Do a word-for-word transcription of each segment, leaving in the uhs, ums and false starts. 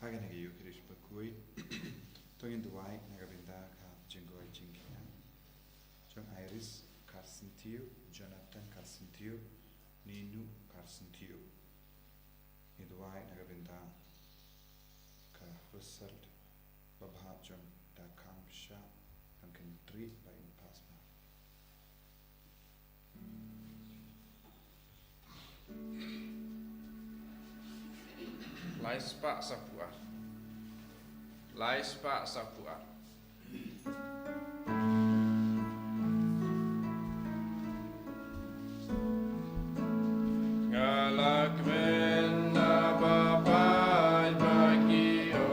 Ka na ka Eucharist bakhuid. To ngin duwai na ka bynta ka jingkhuid jingkhiah jong Iris Kharsyntiew, Jonathan Kharsyntiew, Ninu Kharsyntiew. Ngi duwai na ka bynta ka result babha jong da kam sha, nang kyntrih ba in pass mark. Lai spah saphew ar. Lai spah saphew ar. Nga la kmen na ba paid ba ki o.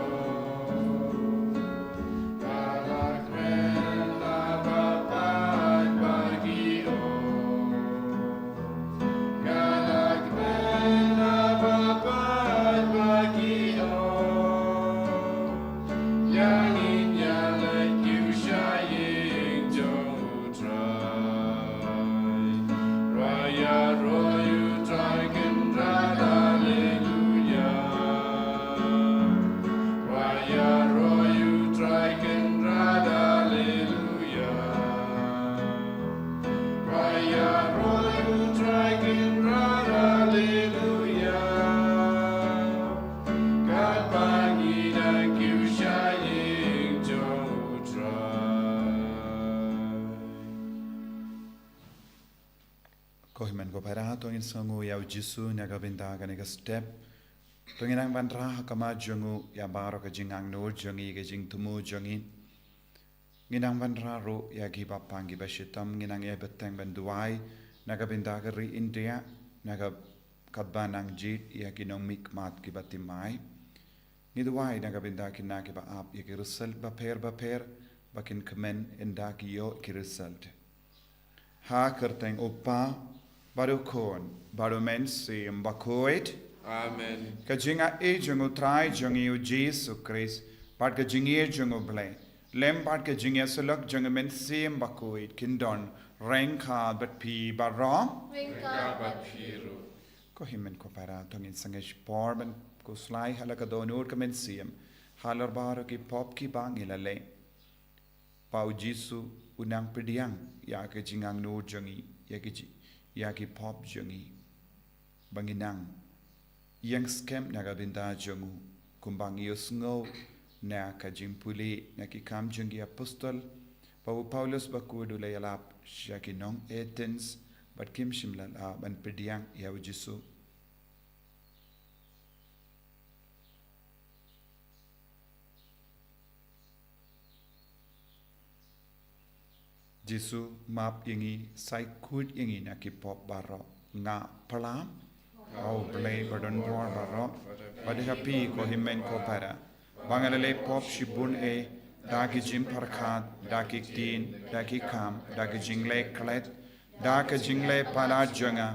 Nga la kmen na ba paid ba ki o. Nga la kmen na ba paid ba ki o. Ïa ngin ïa leit kiew sha ïing jong U Trai. Ruh ïaroh ïa U Trai, Kynrad, Alleluia. Ruh ïaroh ïa U Trai, Kynrad, Alleluia. Ruh ïaroh ïa U Trai, Kynrad, Alleluia. Katba ngi dang kiew sha ïing jong U Trai. Ko hynmen ko para, to ngin sngewnguh ïa U Jisu na ka bynta kane ka step. To ngin nang wanrah ha khmat jong u ïa baroh ka jingangnud jong ngi, ka jingthmu jong ngi. Ngin nang wanrah ruh ïa ki bapang ki bashitom, ngin nang ïai bteng ban duwai na ka bynta ka ri India, na ka, katba nang jied ïa ki nongmihkhmat ki bathymmai. Ngi duwai na ka bynta ki khynnah ki ba ap ïa ki result bapher bapher, ba kin kmen ynda ki ïoh ki result. Ha ka kyrteng U Kpa, bad U Khun, bad U Mynsiem Bakhuid. Amen. Ka jingaiei jong U Trai jong ngi U Jisu Khrist, bad ka jingïeit jong U Blei, lem bad ka jingïasyllok jong U Mynsiem Bakhuid kin don ryngkat bad phi baroh. Ryngkat bad phi ruh. Ko hynmen ko para, to ngin sangeh shipor ban khuslai ha la ka dohnud ka mynsiem halor baroh ki pop kiba ngi la leh. Ba U Jisu un nang pdiang ïa ka jingangnud jong ngi, ïa ki ji-, ïa ki pop jong ngi. Ba ngin nang ïeng skhem na ka bynta jong u, kumba ngi ïohsngew na ka jingpule na Ki Kam jong ki Apostol, ba u Paulus bakhuid u la ïalap sha ki nong Athens, bad kim shym la lah ban pdiang ïa U Jisu. Jisu, map ïa ngi, sa khuid ïa ngi na ki pop baroh. Nga pyrshang, O Blei badonbor baroh, bad ha phi ko hynmen ko para, ba nga la leh pop shibun eh, da ki jingpyrkhat, da ki ktien, da ki kam, da ki jingleh klet, da ka jingleh palat jong nga,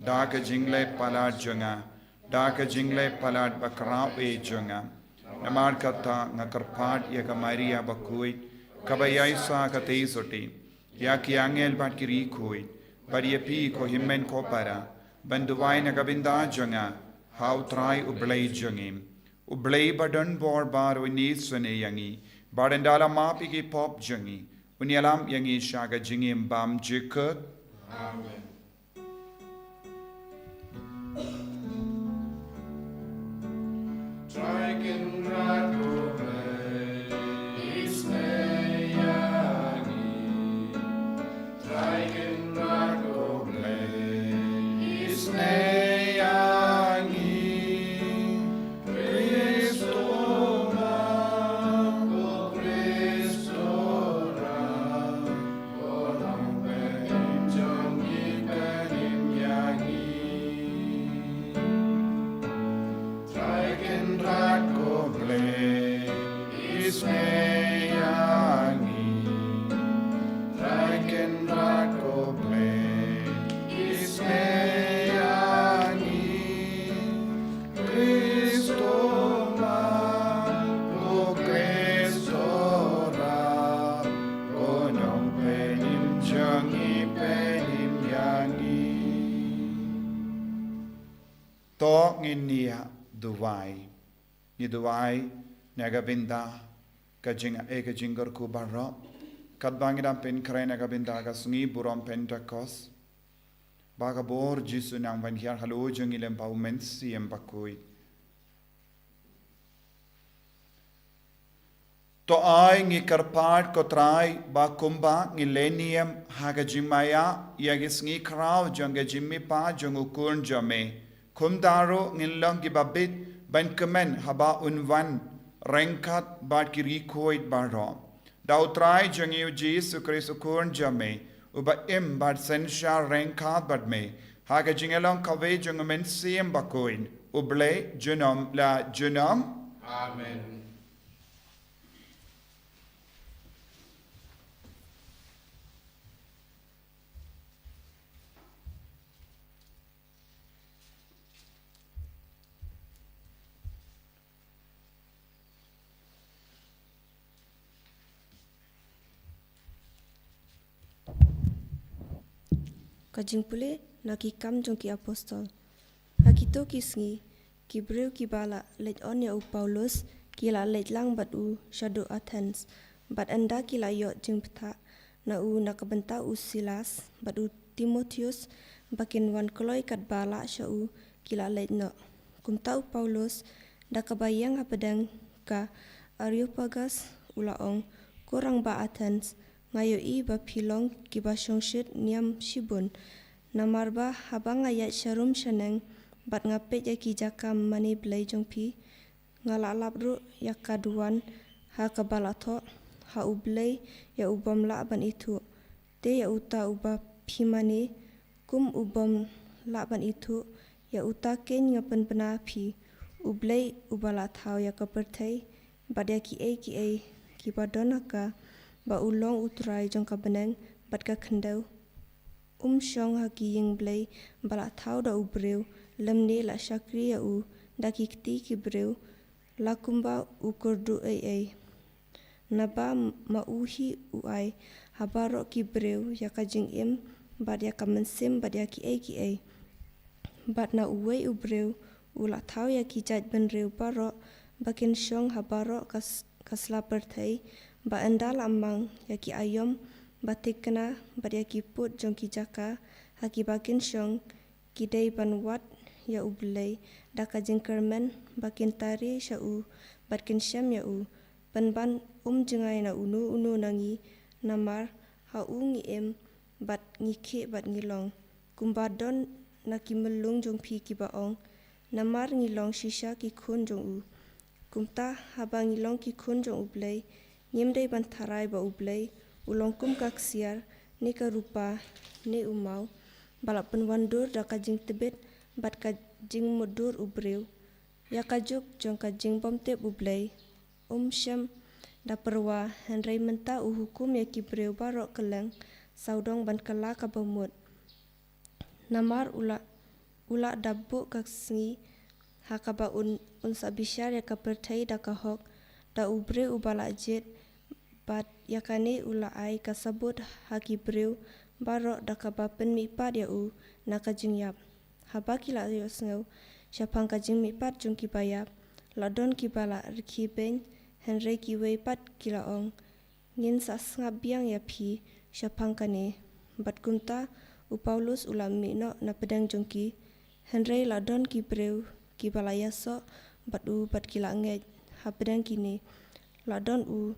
da ka jingleh palat jong nga, da ka jingleh palat bakhraw eh jong nga. Namar kata nga kyrpad ïa ka Maria bakhuid, kaba ïaishah katei sotti, ïa ki angel bad ki riewkhuid, bad ïa phi ko hynmen ko para, ban duwai na ka bynta jong nga ha U Trai U Blei jong ngi. U Blei badonbor baroh un isynei ïa ngi, bad ynda la map ïa ki pop jong ngi, un ïalam ïa ngi sha ka jingim bymjukut. Amen. Trai Kynrad ko Blei, isynei ïa ngi. Trai Kynrad ko Blei, isynei ïa ngi. Khrist u Map, ko Khrist u Rah, ko Nongpynim jong ngi, pynim ïa ngi. Trai Kynrad ko Blei, isynei ïa ngi. Trai Kynrad ko Blei, isynei ïa ngi. Khrist u Map, ko Khrist u Rah, ko Nongpynim jong ngi, pynim ïa ngi. To ngin ïa duwai. Ngi duwai na ka bynta ka jing, eh, ka jingkyrkhu baroh. Katba ngi dang pynkhreh na ka bynta ka sngi burom Pentecost, ba ka bor Jisu nang ban hiar halor jong ngi lem bad u Mynsiem Bakhuid. To ai ngi kyrpad ko Trai ba kumba ngi leh niam ha ka jingmaïa ïa ki sngi khraw jong ka jingmihpat jong u Khun jong me, kumta ruh ngin long kiba bit ban kmen haba un wan ryngkat bad ki riewkhuid baroh. Da u Trai jong ngi u Jisu Khrist u Khun jong me, uba im bad synshar ryngkat bad me ha ka jingïalong kawei jong u Mynsiem Bakhuid, U Blei junom la junom. Amen. Ka jingpule na Ki Kam jong ki Apostol. Ha kito ki sngi, ki briew kiba la leit on ïa u Paulus ki la leit lang bad u shaduh Athens, bad ynda ki la ïoh jingbthah na u na ka bynta u Silas bad u Timotheus ba kin wan kloi katba lah sha u, ki la leit noh. Kumta u Paulus, da kaba ïeng hapdeng ka Areopagus, u la ong, Ko rangbah Athens, nga ïohi ba phi long kiba shongshit niam shibun. Namar ba haba nga ïaid sharum shaneng bad nga peit ïa ki jaka mane blei jong phi, nga la lap ruh ïa ka duwan ha kaba la thoh, Ha U Blei ïa u bym lah ban ithuh. Te ïa uta uba phi mane kum u bym lah ban ithuh, ïa uta keiñ nga pynbna phi, U Blei uba la thaw ïa ka pyrthei bad ïa kiei kiei kiba don ha ka, ba u long u Trai jong ka bneng bad ka khyndew. Um shong ha ki ïing blei ba la thaw da u briew, lymne la shakri ïa u da ki kti ki briew, la kumba u kyrduh ei ei. Naba ma u hi u ai ha baroh ki briew ïa ka jingim bad ïa ka mynsiem bad ïa kiei kiei. Bad na uwei u briew u la thaw ïa ki jaitbynriew baroh ba kin shong ha baroh ka s-, ka sla pyrthei, ba ynda la mang ïa ki aïom ba thikna bad ïa ki pud jong ki jaka ha kiba kin shong, ki dei ban wad ïa U Blei da ka jingkyrmen ba kin tari sha u bad kin shem ïa u, pynban um jngai na uno uno na ngi, namar ha u ngi im bad ngi khih bad ngi long. Kumba don na ki myllung jong phi kiba ong, Namar ngi long shisha ki khun jong u. Kumta haba ngi long ki khun jong U Blei, ngim dei ban tharai ba U Blei u long kum ka ksiar, ne ka rupa, ne u maw, ba la pynwandur da ka jingtbit bad ka jingmutdur u briew. Ïa ka juk jong ka jingbymtip U Blei um shym da pyrwa, hynrei mynta u hukum ïa ki briew baroh kylleng sawdong ban kylla kaba mut. Namar u la, u la dap buh ka sngi ha kaba un, un sa bishar ïa ka pyrthei da ka hok, da u briew uba la jied, bad ïa kane u la ai ka sabut ha ki briew baroh da kaba pynmihpat ïa u na ka jingïap. Haba ki la ïohsngew shaphang ka jingmihpat jong kiba ïap, la don kiba la rkhie beiñ, hynrei kiwei pat ki la ong, Ngin sa sngap biang ïa phi shaphang kane. Bad kumta u Paulus u la mih noh na pdeng jong ki. Hynrei la don ki briew kiba la ïasoh bad u bad ki la ngeit hapdeng kine. La don u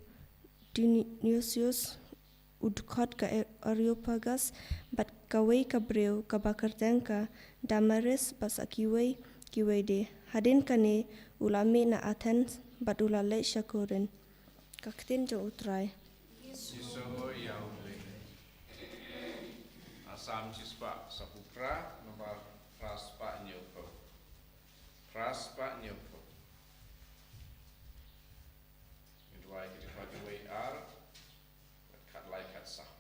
Dionysius u dkhot ka Areopagus bad kawei ka briew kaba kyrteng ka Damaris bad sa kiwei kiwei de. Hadien kane u la mih na Athens bad u la leit sha Korinth. Ka ktien jong U Trai. Jisu ïa U Blei. Asam chispah saphew phra, nambar phra spah hynñiew phew. Phra spah hynñiew phew. Ngi duwai ki dkhot wei ar, khatlai khatsaw.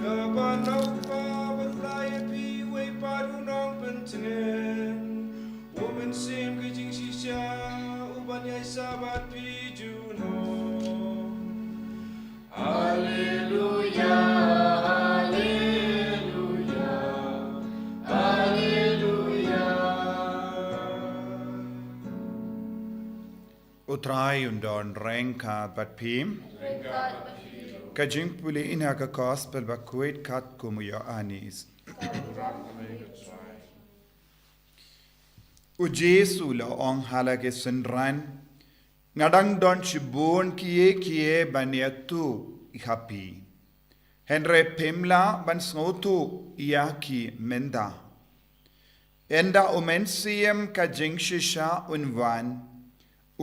Ka ban nang pa ban lai phi wei pat u nongpyntngen. U Mynsiem ka jingshisha u ban ïai sah bad phi junom. Haleluya, haleluya, haleluya. U Trai un don ryngkat bad phi. Ka jingpule na ka Gospel bakhuid katkum u Ïoannis. U Jisu u la ong ha la ki synran, nga dang don shibun kiei kiei ban ïathuh ha phi, hynrei phim lah ban sngewthuh ïa ki mynta. Ynda u Mynsiem ka jingshisha un wan,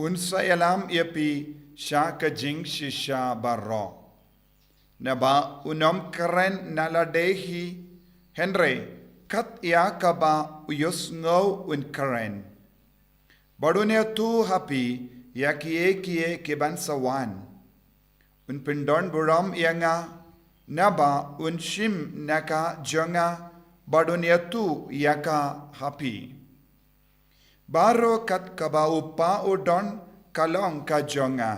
un sa ïalam ïa phi sha ka jingshisha baroh. Naba un ym kren na lade hi, hynrei kat ïa kaba u ïohsngew un kren. Bad un ïathuh ha phi ïa kiei kiei ki ban sa wan. Un pyndon burom ïa nga, naba un shim na ka jong nga, bad un ïathuh ïa ka ha phi. Baroh kat kaba u Kpa u don ka long ka jong nga.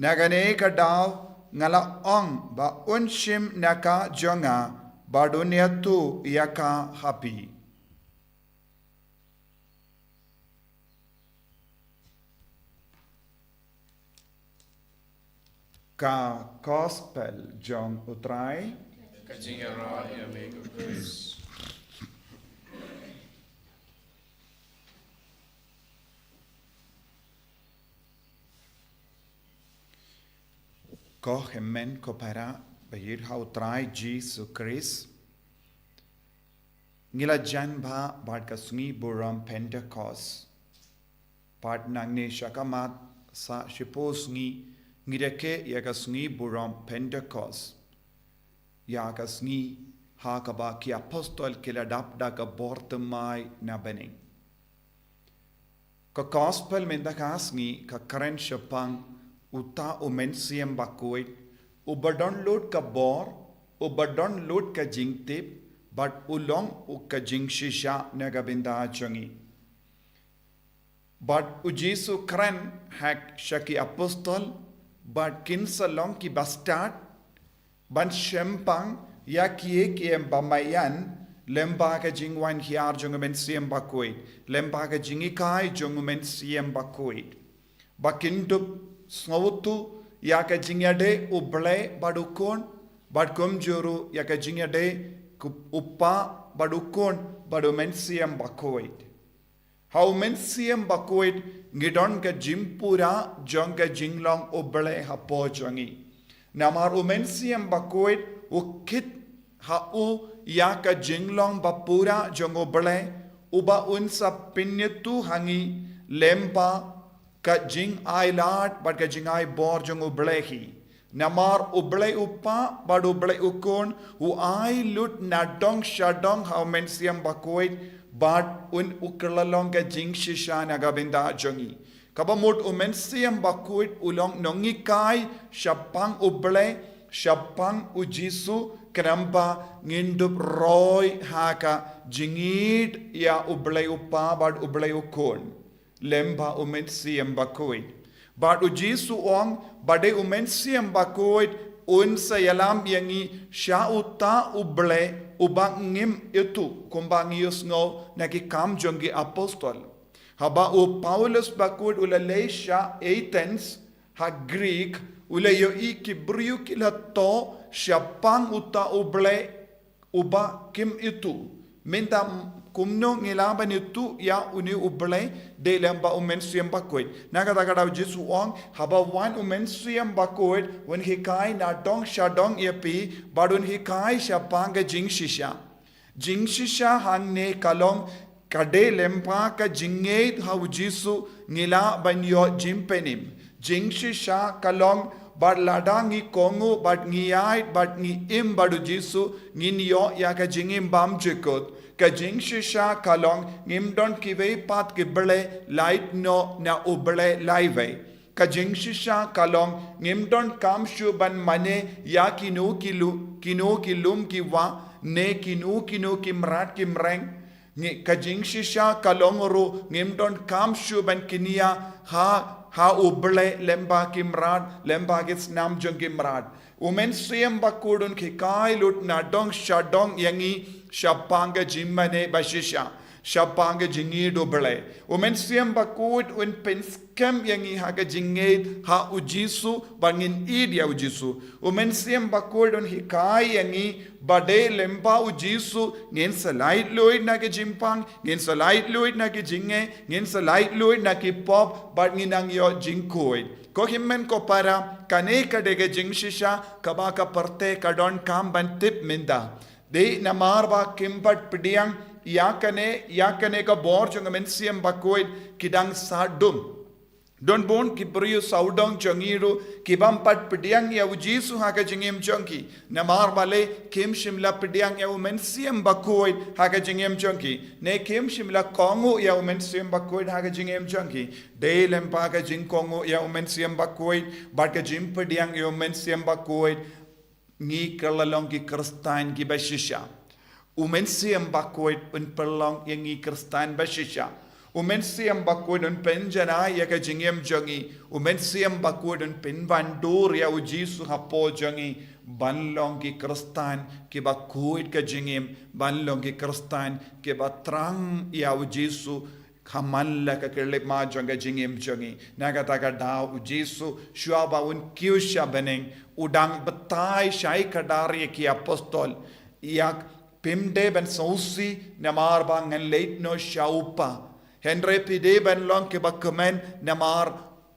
Na kane ka daw nga la ong ba un shim na ka jong nga, bad un ïathuh ïa ka ha phi. Ka Gospel jong u Trai. Ka jingïarap ïa me ko Khrist. Ko hynmen ko para, ba ïeit ha u Trai Jisu Khrist. Ngi la jan bha bad ka sngi burom Pentekost. Bad nangne sha ka mat sa shiphew sngi ngi rakhe ïa ka sngi burom Pentekost. Ïa ka sngi ha kaba ki apostol ki la dap da ka bor thymmai na bneng. Ka Gospel mynta ka sngi ka kren shaphang uta u Mynsiem Bakhuid, uba don lut ka bor, uba don lut ka jingtip, bad u long u ka jingshisha na ka bynta jong ngi. Bad u Jisu kren ha sha ki apostol, bad kin sa long ki bastad, ban shempang ïa kiei kiei ba maïan, lyngba ka jingwan hiar jong u Mynsiem Bakhuid, lyngba ka jinghikai jong u Mynsiem Bakhuid. Ba kin dup sngewthuh ïa ka jingïadei u Blei bad u Khun, bad kumjuh ruh ïa ka jingïadei u Kpa bad u Khun bad u Mynsiem Bakhuid. Ha u Mynsiem Bakhuid ngi don ka jingpura jong ka jinglong u Blei hapoh jong ngi. Namar u Mynsiem Bakhuid u kit ha u ïa ka jinglong bapura jong u Blei, uba un sa pynïathuh ha ngi lyngba ka jingailad bad ka jingaibor jong u Blei hi. Namar U Blei U Kpa bad U Blei U Khun u ai lut na dong sha dong ha U Mynsiem Bakhuid, bad un u kylla long ka jingshisha na ka bynta jong ngi. Kaba mut U Mynsiem Bakhuid u long nonghikai shaphang U Blei, shaphang U Jisu, khnang ba ngin dup roi ha ka jingïeid ïa U Blei U Kpa bad U Blei U Khun lem bad U Mynsiem Bakhuid. Bad U Jisu u ong ba dei U Mynsiem Bakhuid un sa ïalam ïa ngi sha uta U Blei uba ngim ithuh, kumba ngi ïohsngew na ki Kam jong ki Apostol. Haba u Paulus Bakhuid u la leit sha Athens ha Greek, u la ïohi ki briew ki la thoh shaphang uta U Blei uba kim ithuh. Mynta kumno ngi lah ban ithuh ïa une U Blei? Dei lem bad U Mynsiem Bakhuid. Na kata ka daw U Jisu u ong, haba wan U Mynsiem Bakhuid un hikai na dong sha dong ïa phi, bad un hikai shaphang ka jingshisha. Jingshisha hangne ka long ka dei lem bad ka jingïeid ha U Jisu ngi lah ban ïoh jingpynim. Jingshisha ka long bad lada ngi kohnguh bad ngi ïaid bad ngi im bad U Jisu ngin ïoh ïa ka jingim bymjukut. Ka jingshisha ka long ngim don kiwei pat ki blei, lait noh na U Blei laiwei. Ka jingshisha ka long ngim donkam shuh ban mane ïa kino ki lu-, kino ki lum ki wah, ne kino kino ki mrad ki mreng. Ngi, ka jingshisha ka long ruh ngim donkam shuh ban kñia ha, ha U Blei lem bad ki mrad, lem bad ki snam jong ki mrad. U Mynsiem Bakhuid un hikai lut na dong sha dong ïa ngi shaphang ka jingmane bashisha, shaphang ka jingïeid U Blei. U Mynsiem Bakhuid un pynskhem ïa ngi ha ka jingïeid ha U Jisu, bad ngin ïeid ïa U Jisu. U Mynsiem Bakhuid un hikai ïa ngi ba dei lem bad U Jisu ngin sa laitluid na ka jingpang, ngin sa laitluid na ka jingeh, ngin sa laitluid na ki pop, bad ngin nang ïoh jingkhuid. Ko hynmen ko para, kane ka dei ka jingshisha kaba ka pyrthei ka donkam ban tip mynta. Dei namar ba kim pat pdiang ïa kane, ïa kane ka bor jong U Mynsiem Bakhuid, ki dang sahdum. Don bun ki briew sawdong jong ngi ruh ki bym pat pdiang ïa U Jisu ha ka jingim jong ki. Namar balei? Kim shym la pdiang ïa U Mynsiem Bakhuid ha ka jingim jong ki. Ne kim shym la kohnguh ïa U Mynsiem Bakhuid ha ka jingim jong ki. Dei lem bad ka jingkohnguh ïa U Mynsiem Bakhuid bad ka jingpdiang ïa U Mynsiem Bakhuid, ngi kylla long ki Khristan kiba shisha. U Mynsiem Bakhuid un pynlong ïa ngi Khristan bashisha. U Mynsiem Bakhuid un pynjanai ïa ka jingim jong ngi. U Mynsiem Bakhuid un pynwandur ïa U Jisu hapoh jong ngi ban long ki Khristan kiba khuid ka jingim, ban long ki Khristan kiba thrang ïa U Jisu ha man la ka khyllipmat jong ka jingim jong ngi. Na kata ka daw U Jisu shuwa ba un kiew sha bneng, u dang batai shai kdar ïa ki apostol, ïa, phim dei ban sngewsih namar ba ngan leit noh sha U Kpa. Hynrei phi dei ban long kiba kmen namar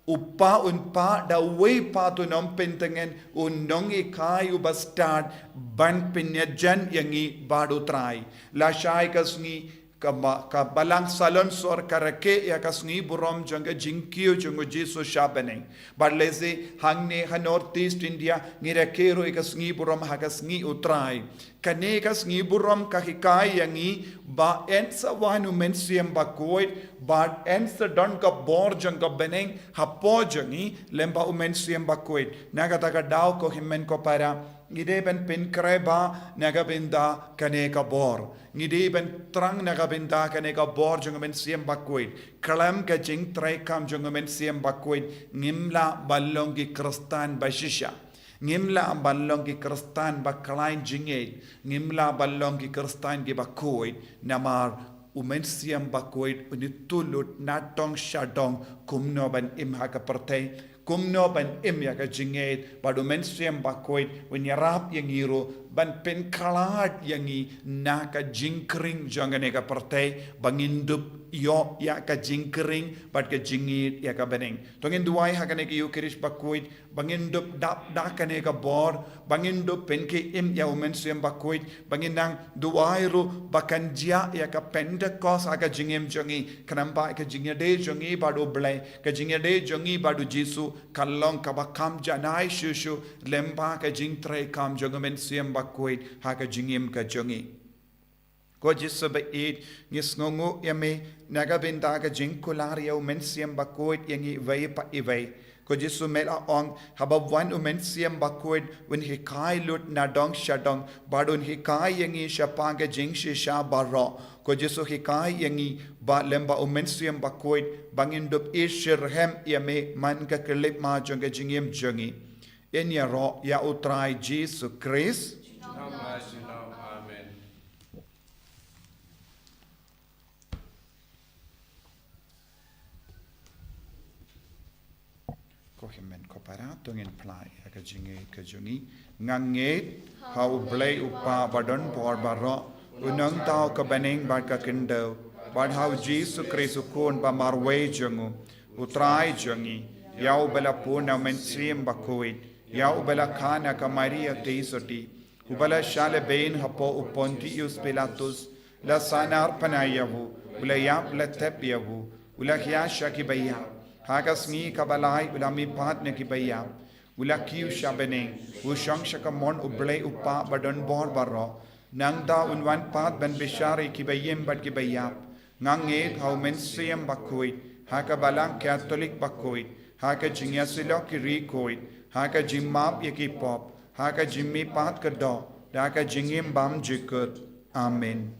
U Kpa un pah da uwei pat u nongpyntngen, u nonghikai uba stad ban pynïajan ïa ngi bad U Trai. Lashai ka sngi ka ba-, ka balang salonsor ka rakhe ïa ka sngi burom jong ka jingkiew jong U Jisu sha bneng. Bad lehse hangne ha North East India ngi rakhe ruh ïa ka sngi burom ha ka sngi U Trai. Kane ka sngi burom ka hikai ïa ngi ba yn sa wan U Mynsiem Bakhuid, bad yn sa don ka bor jong ka bneng hapoh jong ngi lem bad U Mynsiem Bakhuid. Na kata ka daw ko hynmen ko para, ngi dei ban pynkhreh bha na ka bynta kane ka bor. Ngi dei ban thrang na ka bynta kane ka bor jong U Mynsiem Bakhuid. Khlem ka jingtrei kam jong U Mynsiem Bakhuid ngim lah ban long ki Khristan bashisha. Ngim lah ban long ki Khristan ba khlaiñ jingïeit. Ngim lah ban long ki Khristan kiba khuid. Namar U Mynsiem Bakhuid un ithuh lut na dong sha dong kumno ban im ha ka pyrthei, kumno ban im ïa ka jingïeit, bad U Mynsiem Bakhuid un ïarap ïa ngi ruh ban pynkhlad ïa ngi na ka jingkhring jong kane ka pyrthei ba ngin dup ïoh ïa ka jingkring bad ka jingïeit ïa ka bneng. To ngin duwai ha kane ka Ïukharist bakhuid ba ngin dup dap da kane ka bor, ba ngin dup pynkhie im ïa u Mynsiem Bakhuid, ba ngin nang duwai ruh ba kan jia ïa ka Pentekost ha ka jingim jong ngi, khnang ba ka jingïadei jong ngi bad U Blei, ka jingïadei jong ngi bad U Jisu, kan long kaba kham janai shuh shuh lyngba ka jingtrei kam jong u Mynsiem Bakhuid ha ka jingim ka jong ngi. Ko Jisu ba ïeit, ngi sngewnguh ïa me na ka bynta ka jingkular ïa u Mynsiem Bakhuid ïa ngi iwei pa iwei. Ko Jisu, me la ong, haba wan u Mynsiem Bakhuid un hikai lut na dong sha dong, bad un hikai ïa ngi shaphang ka jingshisha baroh. Ko Jisu, hikai ïa ngi ba lyngba u Mynsiem Bakhuid ba ngin dup ishitrhem ïa me man ka khyllipmat jong ka jingim jong ngi. Ngin ïaroh ïa U Trai Jisu Khrist. Amen. Ko hynmen ko para, to ngin phla ïa ka jingngeit ka jong ngi. Nga ngeit ha U Blei U Kpa badonbor baroh, u nongthaw ka bneng bad ka khyndew, bad ha U Jisu Khrist u Khun ba marwei jong u, U Trai jong ngi, ïa uba la pun na u Mynsiem Bakhuid, ïa uba la kha na ka Maria Theisotti, uba la shah lehbeiñ hapoh u Pontius Pilatus, la sahnarphna ïa u, u la ïap, la thep ïa u, u la hiar sha ki baïap, ha ka sngi kaba lai u la mihpat na ki baïap, u la kiew sha bneng, u shong sha kamon U Blei U Kpa badonbor baroh, nangta un wan pat ban bishar ïa ki baïing bad ki baïap. Nga ngeit ha u Mynsiem Bakhuid, ha ka Balang Katholik bakhuid, ha ka jingïasyllok ki riewkhuid, ha ka jingmap ïa ki pop, ha ka jingmihpat ka doh, da ka jingim bymjukut. Amen.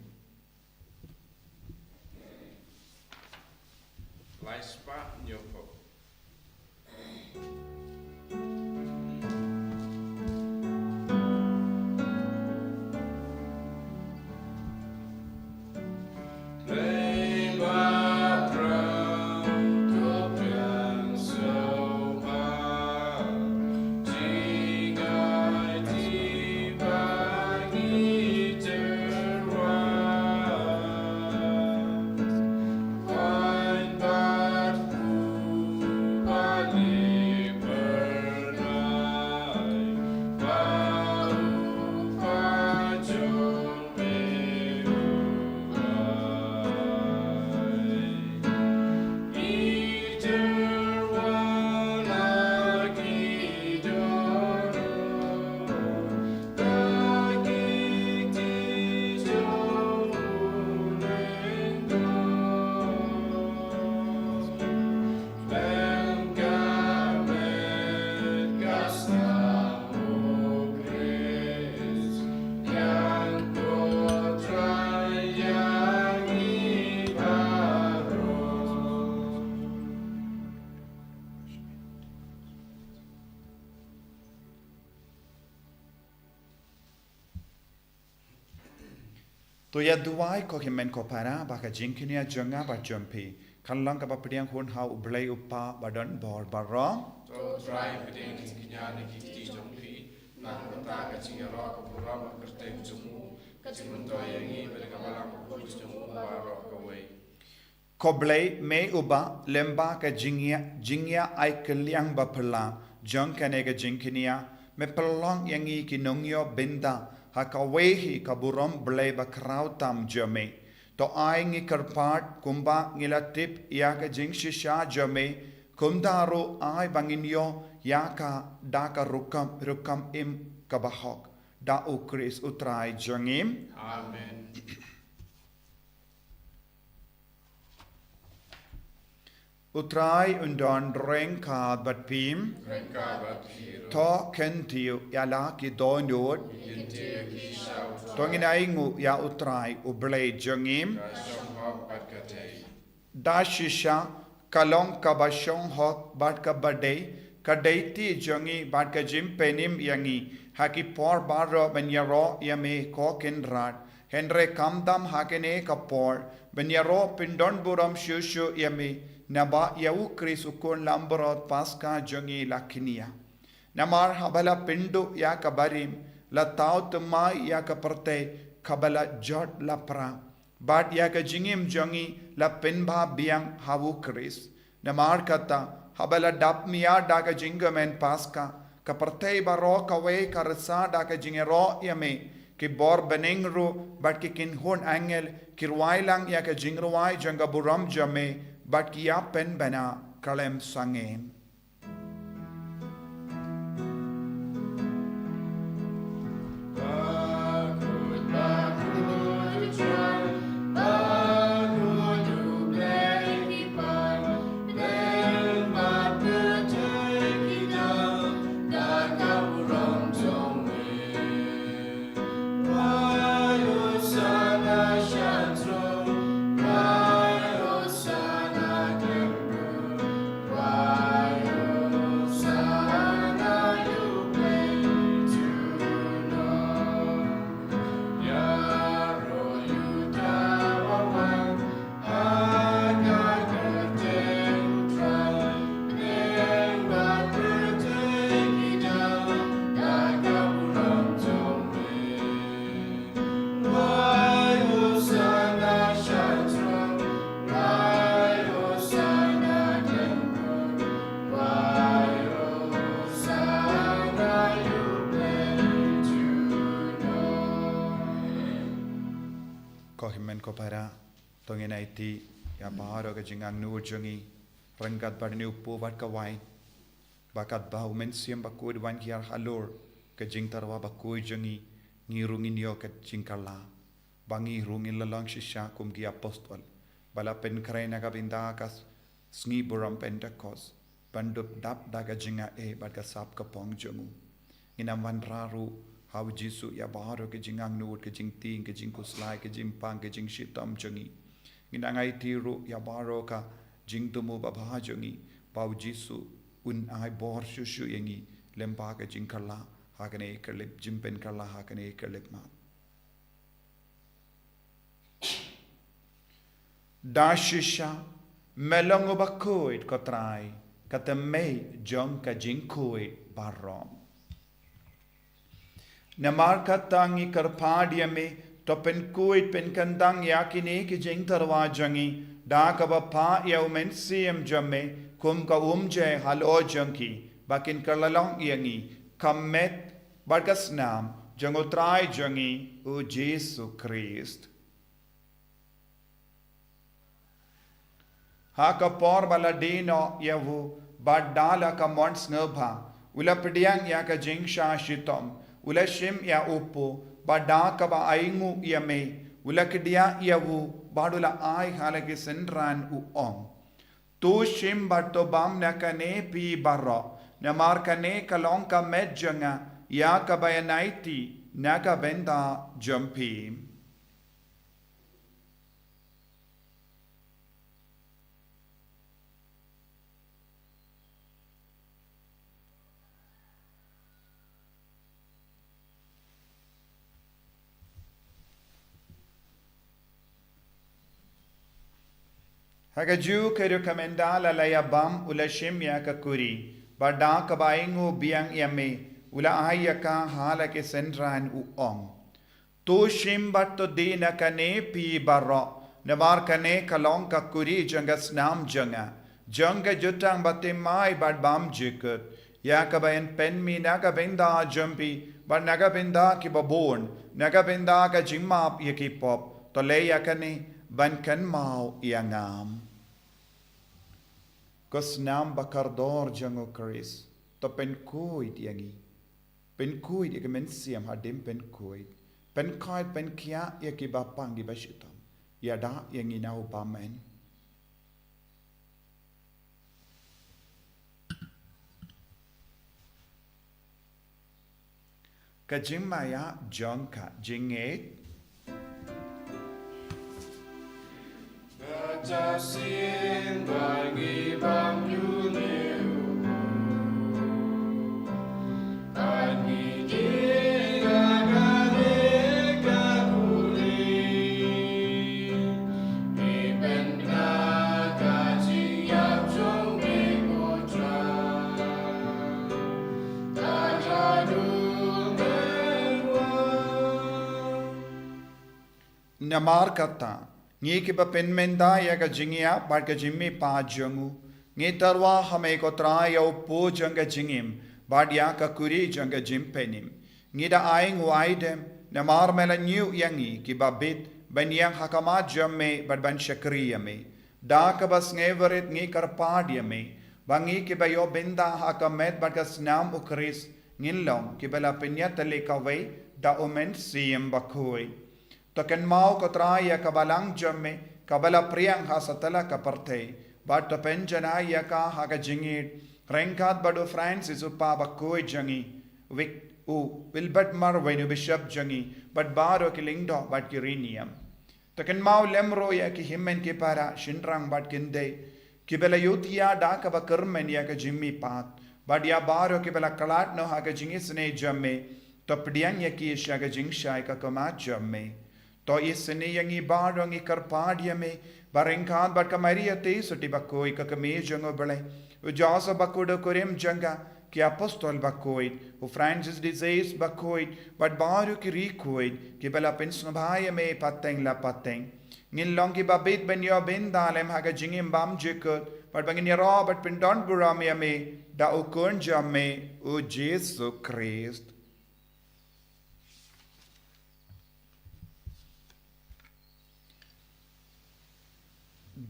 Lai spah hynñiew phew. To ïa duwai ko hynmen ko para ba ka jingkñia jong nga bad jong phi kan long kaba pdiang hun ha U Blei U Kpa badonbor baroh. To Trai, pdiang ka jingkñia na ki kti jong phi, na ka bynta ka jingïaroh ka burom bad kyrteng jong u, ka jingmyntoi ïa ngi bad ka balang bakhuid jong u baroh kawei. Ko Blei, me uba lyngba ka jingïa, jingïa ai kylliang baphylla jong kane ka jingkñia, me pynlong ïa ngi ki nongïoh bynta ha kawei hi ka burom Blei bakhraw tam jong me. To ai ngi kyrpad kumba ngi la tip ïa ka jingshisha jong me, kumta ruh ai ba ngin ïoh ïa ka da ka rukom, rukom im kaba hok. Da U Khrist U Trai jong ngi. Amen. U Trai un don ryngkat bad phi. Ryngkat bad phi ruh. To kyntiew ïa la ki dohnud. Kyntiew ïa ki sha U Trai. To ngin ainguh ïa U Trai U Blei jong ngi. Ka shong hok bad ka dei. Da shisha ka long kaba shong hok bad kaba dei, ka dei ti jong ngi bad ka jingpynim ïa ngi ha ki por baroh ban ïaroh ïa me ko Kynrad. Hynrei khamtam ha kane ka por ban ïaroh pyndonburom shuh shuh ïa me, naba ïa U Khrist U Khun Langbrot Paskha jong ngi la kñia. Namar haba la pynduh ïa ka barim, la thaw thymmai ïa ka pyrthei kaba la jot lapra. bad ïa ka jingim jong ngi la pynbha biang ha u Khrist. Namar kata, haba la dap mih da ka jingkmen Paska, ka pyrthei baroh kawei ka rsa da ka jingïaroh ïa me, ki bor bneng ruh bad ki kynhun angel ki rwai lang ïa ka jingrwai jong ka burom jong me, bad ki ïa pynbna khlem sangeh. Ko hynmen ko para, to ngin aiti ïa baroh ka jingangnud jong ngi, ryngkat bad une u kpu bad ka waiñ. Ba katba u Mynsiem Bakhuid u wan hiar halor ka jingtyrwa bakhuid jong ngi, ngi ruh ngin ïoh ka jingkylla. Ba ngi ruh ngin la long shisha kum ki apostol ba la pynkhreh na ka bynta ka s-, sngi burom Pentekost, ban dup dap da ka jingaiei bad ka sap ka phong jong u. Ngin ym wanrah ruh ha u Jisu ïa baroh ka jingangnud, ka jingtieng, ka jingkhuslai, ka jingpang, ka jingshitom jong ngi. Ngin nang aiti ruh ïa baroh ka jingthmu babha jong ngi, ba u Jisu un ai bor shuh shuh ïa ngi lyngba ka jingkylla ha kane ka lip, jingpynkylla ha kane ka lip map. Da shisha, me long uba khuid ko Trai, ka tymmen jong ka jingkhuid baroh. Namar kata ngi kyrpad ïa me, to pynkhuid pynkyntang ïa kine ki jingtyrwa jong ngi, da kaba phah ïa u Mynsiem jong me kum ka umjai halor jong ki, ba kin kylla long ïa ngi ka met bad ka snam jong u Trai jong ngi u Jisu Khrist. Ha ka por ba la die noh ïa u, bad da la ka mon sngewbha, u la pdiang ïa ka jingshah shitom, u la shim ïa u kpu, bad da kaba ainguh ïa me, u la kdiah ïa u, bad u la ai ha la ki synran, u ong: To shim bad to bam na kane phi baroh, namar kane ka long ka met jong nga ïa kaba ïan aiti na ka bynta jong phi. Ha kajuh ka rukom ynda la la ïa bam u la shim ïa ka kuri, bad da kaba ainguh biang ïa me, u la ai ïa ka ha la ki synran u ong: To shim bad to die na kane phi baroh, namar kane ka long ka kuri jong ka snam jong nga, jong ka jutang bathymmai bad bymjukut, ïa kaba yn pynmih na ka bynta jong phi, bad na ka bynta kiba bun, na ka bynta ka jingmap ïa ki pop, to leh ïa kane ban kynmaw ïa nga. Ko snam bakordor jong u Khrist, to pynkhuid ïa ngi. Pynkhuid ïa ki mynsiem hadien pynkhuid. Pynkhuid pynkhiah ïa kiba pang kiba shitom. Ïada ïa ngi na u bymman. Ka jingmaïa jong ka jingngeit. Namar kata, Ngi kiba pynmynta ïa ka jingïap bad ka jingmihpat jong u, ngi tyrwa ha me ko Trai ïa u po jong ka jingim bad ïa ka kuri jong ka jingpynim. Ngi da ai nguaidem namar me la ñiew ïa ngi kiba bit ban ïeng ha khmat jong me bad ban shakri ïa me. Da kaba sngewrit ngi kyrpad ïa me ba ngi kiba ïoh bynta ha ka met bad ka snam u Khrist ngin long kiba la pynïatylli kawei da u Mynsiem Bakhuid. To kynmaw ko Trai ïa ka balang jong me kaba la phriang ha satlak ka pyrthei, bad to pynjanai ïa ka ha ka jingïeit ryngkat bad u Francis u pa bakhuid jong ngi, Vic-, u Wilbert Marwein u bishop jong ngi, bad baroh ki lyngdoh bad ki riewniam. To kynmaw lem ruh ïa ki hynmen ki para, shynrang bad kynthei kiba la ïohthiah da kaba kyrmen ïa ka jingmihpat, bad ïa baroh kiba la khlad noh ha ka jingisynei jong me, to pdiang ïa ki sha ka jingshai ka khmat jong me. To isynei ïa ngi baroh, ngi kyrpad ïa me, ba ryngkat bad ka Maria Theisotti bakhuid ka kmie jong u Blei, u Joseph bakhuid u kurim jong ka, ki apostol bakhuid, u Francis de Sales bakhuid, bad baroh ki riewkhuid kiba la pynsngewbha ïa me pateng la pateng, ngin long kiba bit ban ïoh bynta lem ha ka jingim bymjukut, bad ba ngin ïaroh bad pyndonburom ïa me da u Khun jong me, u Jisu Khrist.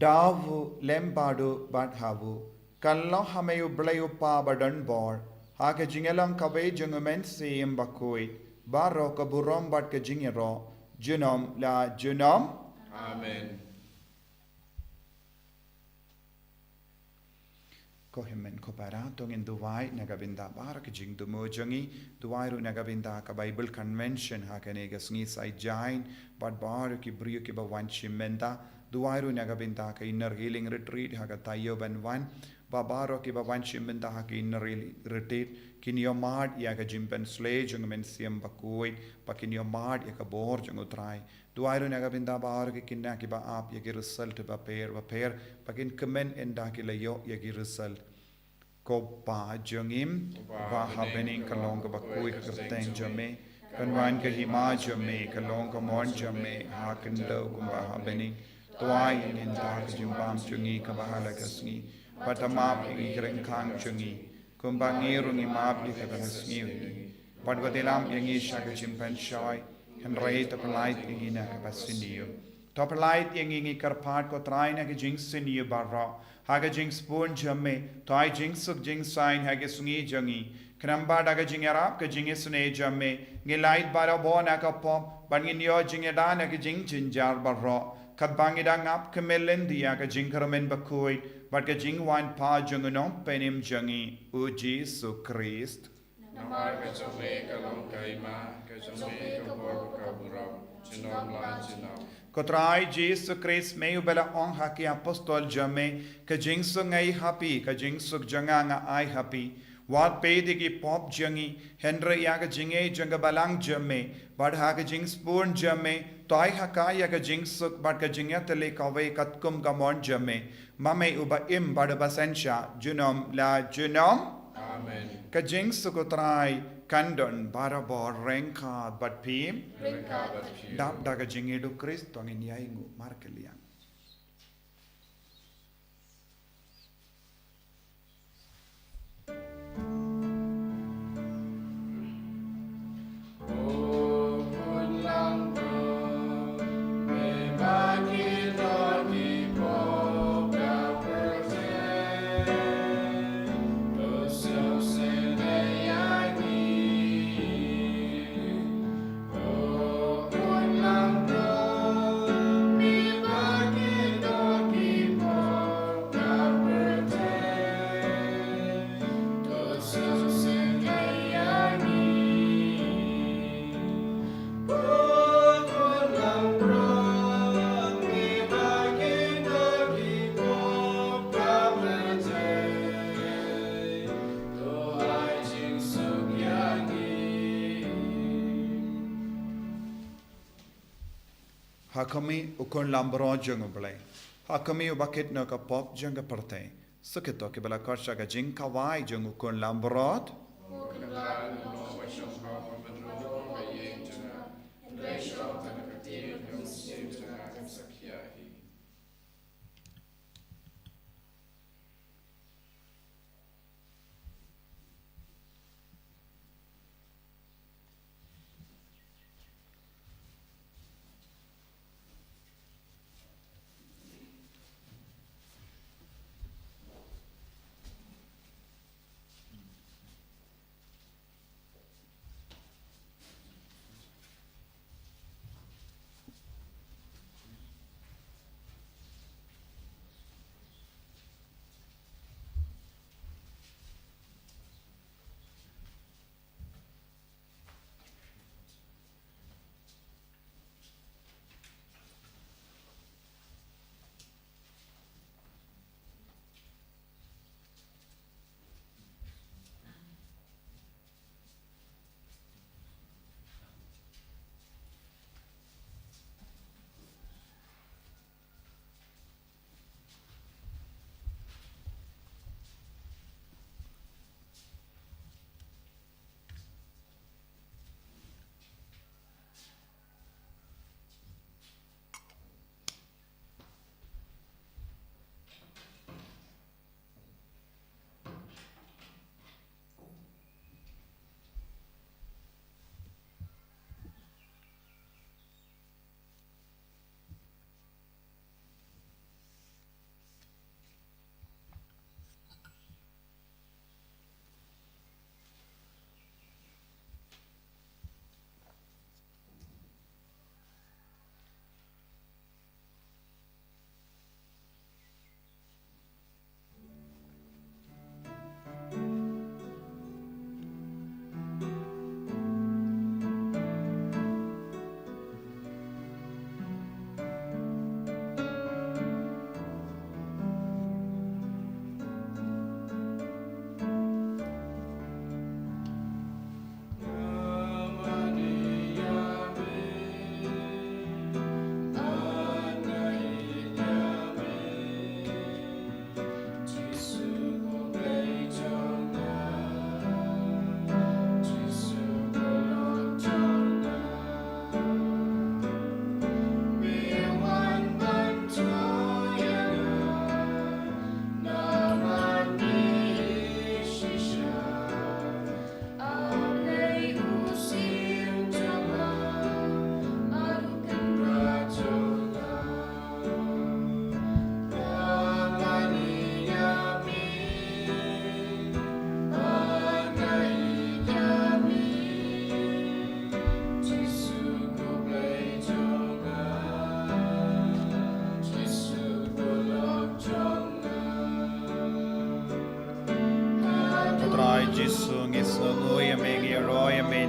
Da u lem bad u bad ha u, kan long ha me U Blei U Kpa badonbor, ha ka jingïalong kawei jong u Mynsiem Bakhuid, baroh ka burom bad ka jingïaroh junom la junom. Amen. Ko hynmen ko para, to ngin duwai na ka bynta baroh ki jingthmu jong ngi. Duwai ruh na ka bynta ka Bible Convention ha kane ka sngi Saitjaiñ, bad baroh ki briew kiba wan shim bynta. Duwai ruh na ka bynta ka Inner Healing Retreat ha ka taïew ban wan, ba baroh kiba wan shim bynta ha ka Inner Healing Retreat kin ïohmad ïa ka jingpynsleh jong u Mynsiem Bakhuid, ba kin ïohmad ïa ka bor jong u Trai. Duwai ruh na ka bynta baroh ki khynnah kiba ap ïa ki result bapher bapher, ba kin kmen ynda ki la ïoh ïa ki result. Ko Pa jong ngi, uba ha bneng, ka long kaba khuid ka kyrteng jong me, kan wan ka hima jong me, ka long ka mon jong me ha khyndew kumba ha bneng. To ai ïa ngi mynta ka jingbam jong ngi kaba ha la ka sngi, bad to map ïa ngi ki ryngkang jong ngi, kumba ngi ruh ngi map ïa kiba la sngewsih ïa ngi. Bad wat lam ïa ngi sha ka jingpynshoi, hynrei to pyllait ïa ngi na kaba sniew. To pyllait ïa ngi, ngi kyrpad ko Trai, na ka jingsniew baroh, ha ka jingsbun jong me, to ai jingsuk jingsaiñ ha ka sngi jong ngi. Khnang ba da ka jingïarap ka jingisynei jong me, ngin lait barabor na ka pop, bad ngin ïoh jingïada na ka jingjynjar baroh, katba ngi dang ap khmih lynti ïa ka jingkyrmen bakhuid bad ka jingwan pat jong u Nongpynim jong ngi, u Jisu Khrist. Namar ka jong me ka long ka hima, ka jong me ka bor, ka burom, junom la junom. Ko Trai Jisu Khrist, me uba la ong ha ki apostol jong me, ka jingsuk nga ai ha phi, ka jingsuk jong nga nga ai ha phi. Wat peit ïa ki pop jong ngi, hynrei ïa ka jingngeit jong ka balang jong me, bad ha ka jingsbun jong me, to ai ha ka ïa ka jingsuk bad ka jingïatylli kawei katkum ka mon jong me. Ma me uba im bad uba synshar junom la junom. Amen. Ka jingsuk u Trai kan don barabor ryngkat bad phi. Ryngkat bad phi. Dap da ka jingïeit u Khrist to ngin ïai nguh markylliang. Ha khmih u Khun langbrot jong U Blei. Ha khmih uba kit noh ïa ka pop jong ka pyrthei. Suk ïa kito kiba la khot sha ka jingkhawai jong u Khun langbrot. Ko Kynrad, ym noh ba shong ha ka mynsiem jong nga, hynrei shong tang ka ktien, ka mynsiem jong nga kan sakhia hi.